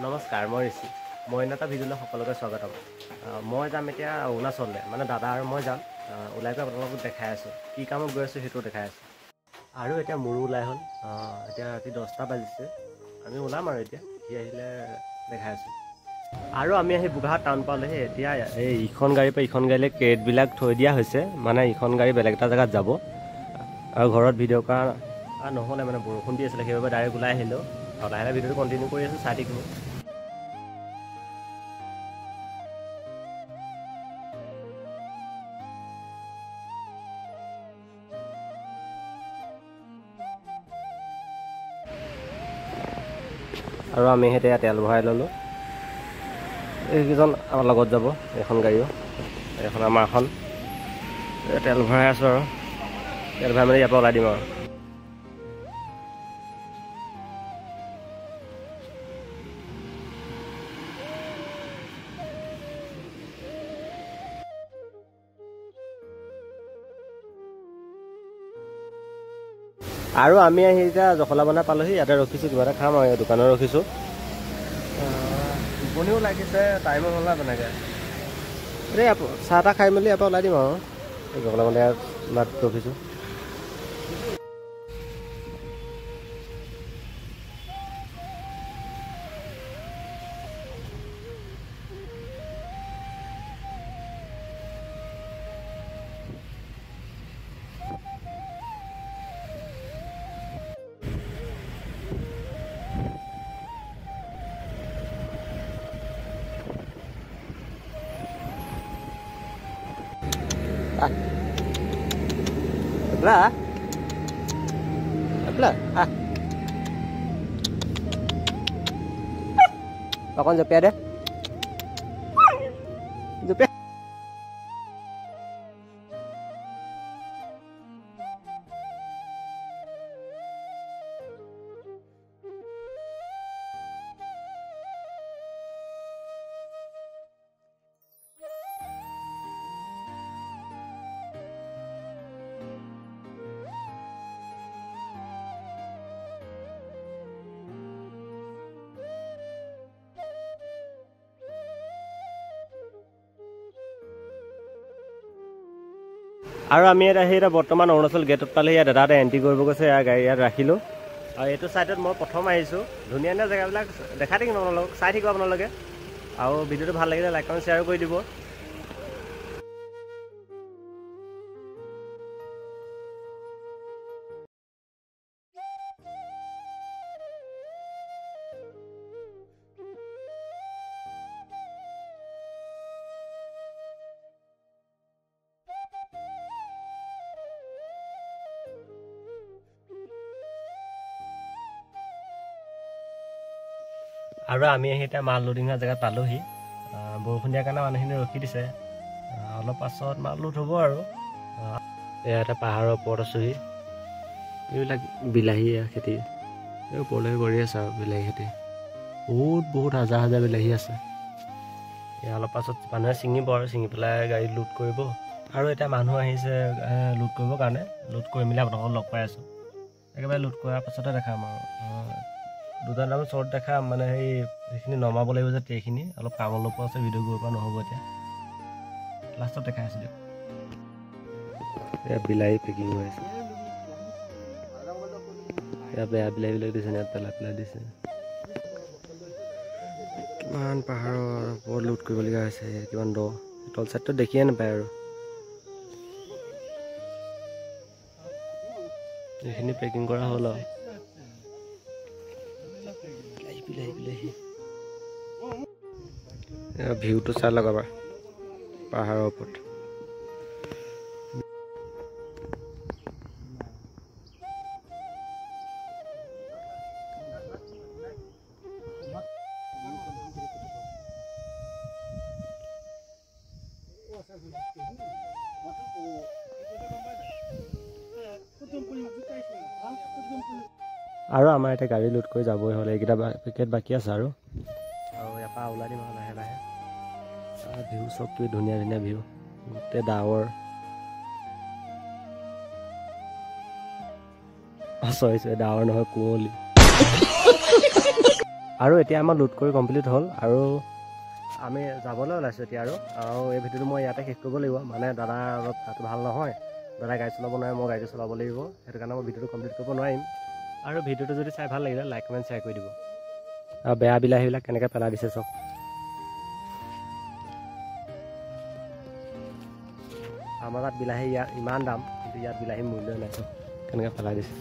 নমস্কাৰ, মই ঋষি। মই অন্য এটা ভিডিঅ'লৈ সকলোকে স্বাগতম। মই যাম এতিয়া অৰুণাচললৈ, মানে দাদা আৰু মই যাম। ওলাই গৈ আপোনালোকক দেখাই আছোঁ, কি কামত গৈ আছোঁ সেইটো দেখাই আছোঁ। আৰু এতিয়া মোৰো ওলাই হ'ল। এতিয়া ৰাতি 10টা বাজিছে, আমি ওলাম আৰু এতিয়া সি আহিলে দেখাই আছোঁ। আৰু আমি আহি বোকাখাত টাউন পালোহি। এতিয়া এই ইখন গাড়ীৰ পৰা ইখন গাড়ীলৈ ক্ৰেটবিলাক থৈ দিয়া হৈছে, মানে ইখন গাড়ী বেলেগ এটা জেগাত যাব। আৰু ঘৰত ভিডিঅ' কৰা নহ'লে, মানে বৰষুণ দি আছিলে, সেইবাবে ডাইৰেক্ট ওলাই আহিলোঁ। আৰু লাহে লাহে ভিডিঅ'টো কণ্টিনিউ কৰি আছোঁ, চাই থাকিব। আৰু আমি এতিয়া তেল ভৰাই ল'লোঁ। এইকেইজন আমাৰ লগত যাব, এইখন গাড়ীও, এইখন আমাৰখন। তেল ভৰাই আছোঁ আৰু তেল ভৰাই মেলি ইয়াৰ পৰা ওলাই দিম আৰু। আৰু আমি আহি এতিয়া জখলাবন্ধা পালোহি, ইয়াতে ৰখিছোঁ, কিবা এটা খাম আৰু দোকানত ৰখিছোঁ। টোপনিও লাগিছে, টাইমো হ'ল না তেনেকৈ। এই চাহ তাহ খাই মেলি ইয়াৰ পৰা ওলাই দিম আৰু। জখলাবন্ধা ইয়াত ৰখিছোঁ। Apla, apla, ah. অকণ জঁপিয়াই দে, জঁপিয়াই। আৰু আমি ইয়াত আহি এতিয়া বৰ্তমান অৰুণাচল গেটত পালে। ইয়াত দাদা এটা এণ্ট্ৰি কৰিব গৈছে, ইয়াৰ গাড়ী ইয়াত ৰাখিলোঁ। আৰু এইটো ছাইডত মই প্ৰথম আহিছোঁ। ধুনীয়া ধুনীয়া জেগাবিলাক দেখাই থাকিম আপোনালোকক, চাই থাকিব আপোনালোকে। আৰু ভিডিঅ'টো ভাল লাগিলে লাইক কমেণ্ট শ্বেয়াৰো কৰি দিব। আৰু আমি আহি এতিয়া মাল লোডিং হোৱা জেগাত পালোহি। বৰষুণ দিয়াৰ কাৰণে মানুহখিনি ৰখি দিছে, অলপ পাছত মাল লোড হ'ব। আৰু এয়া এটা পাহাৰৰ ওপৰত আছোহি। এইবিলাক বিলাহী খেতি, এই ওপৰলৈ কৰি আছে আৰু বিলাহী খেতি। বহুত বহুত হাজাৰ হাজাৰ বিলাহী আছে। এয়া অলপ পাছত মানুহে ছিঙিব আৰু ছিঙি পেলাই গাড়ীত লোড কৰিব। আৰু এতিয়া মানুহ আহিছে লোড কৰিবৰ কাৰণে। লোড কৰি মেলি আপোনালোকক লগ পাই আছোঁ। একেবাৰে লোড কৰাৰ পাছতে দেখাম আৰু দুটা নাম শ্বৰ্ট দেখাম, মানে সেইখিনি নমাব লাগিব যে সেইখিনি অলপ কাম অলপো আছে, ভিডিঅ' কৰিব পৰা নহ'ব। এতিয়া লাষ্টত দেখাই আছোঁ দিয়ক। এয়া বিলাহী পেকিং হৈ আছে। এয়া বেয়া বিলাহীবিলাক দিছে, ইয়াত পেলাই পেলাই দিছে। কিমান পাহাৰৰ ওপৰত লোড কৰিবলগীয়া হৈছে, কিমান দ, তল চাইডটো দেখিয়ে নাপায়। আৰু এইখিনি পেকিং কৰা হ'ল আৰু। বিলাহী বিলাহী ভিউটো চাই লগাবা পাহাৰৰ ওপৰত। আৰু আমাৰ এতিয়া গাড়ী লোড কৰি যাবই হ'ল, এইকেইটা পেকেট বাকী আছে। আৰু ইয়াৰ পৰা ওলাই দিম আৰু লাহে লাহে। ভিউ চব কি ধুনীয়া ধুনীয়া ভিউ, গোটেই ডাৱৰ। চৰি চৰি, ডাৱৰ নহয়, কুঁৱলী। আৰু এতিয়া আমাৰ লোড কৰি কমপ্লিট হ'ল আৰু আমি যাবলৈ ওলাইছোঁ এতিয়া। আৰু আৰু এই ভিডিঅ'টো মই ইয়াতে শেষ কৰিব লাগিব, মানে দাদাৰ অলপ গাটো ভাল নহয়, দাদাই গাড়ী চলাব নোৱাৰে, মই গাড়ীটো চলাব লাগিব, সেইটো কাৰণে মই ভিডিঅ'টো কমপ্লিট কৰিব নোৱাৰিম। আৰু ভিডিঅ'টো যদি চাই ভাল লাগিলে লাইক কমেণ্ট শ্বেয়াৰ কৰি দিব। আৰু বেয়া বিলাহীবিলাক কেনেকৈ পেলাই দিছে চাওক। আমাৰ তাত বিলাহী ইয়াত ইমান দাম, কিন্তু ইয়াত বিলাহীৰ মূল্যই নাই, চাওক কেনেকৈ পেলাই দিছে।